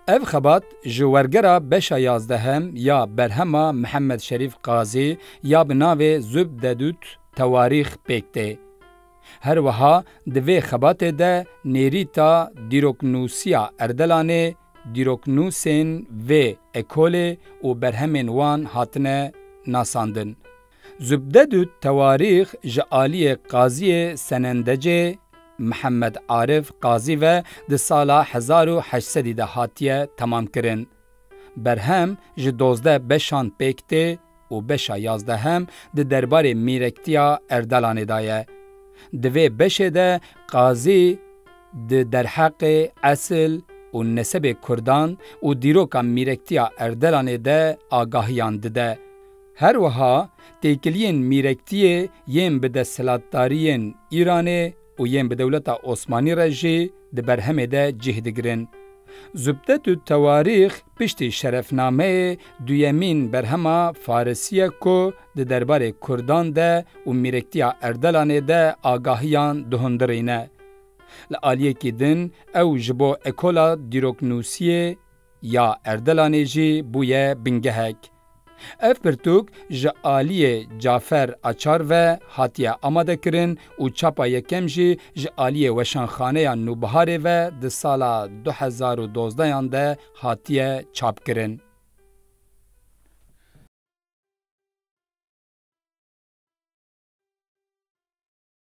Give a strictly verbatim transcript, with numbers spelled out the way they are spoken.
Ev xebat ji wergera beşa yazdehem ya berhema Mihemed Şerîf Qazî ya bi navê Zubdedut Tewarîx pêk tê. Her wiha di vê xebatê de nêrîta dîroknûsiya Erdelanê, dîroknûsên vê ekolê û berhemên wan hatine nasandin. Zubdedut Tewarîx ji aliyê Qaziyê Senendecê Mihemed Arif Qazî ve di sala hezar û heşt sedî de hatiye temamkirin. Berhem ji dozdeh beşan pêk tê û beşa yazdehem di derbarê mîrektiya Erdelanê de ye. Di vê beşê de Qazî di derheqê esil û nesebê Kurdan û dîroka mîrektiya Erdelanê de agahiyan dide. Her wiha têkiliyên mîrektiyê yên bi desthilatdariyên Îranê û yên bi dewleta Osmanî re jî di berhemê de cih digirin. Zubdetut Tewarîx piştî şerefnameyê duyemîn berhema Farisî ye ku di derbarê Kurdan de û mîrektiya Erdelanê de agahiyan dihundirîne. Li aliyekî din ew ji bo ekola dîroknûsiyê ya Erdelanê jî bûye bingehek. Ev pirtûk ji aliyê Cafer Açar ve hatiye amadekirin û çapa yekem jî ji aliyê Weşanxaneya Nûbiharê ve di sala du hezar û dozdehan de hatiye çapkirin.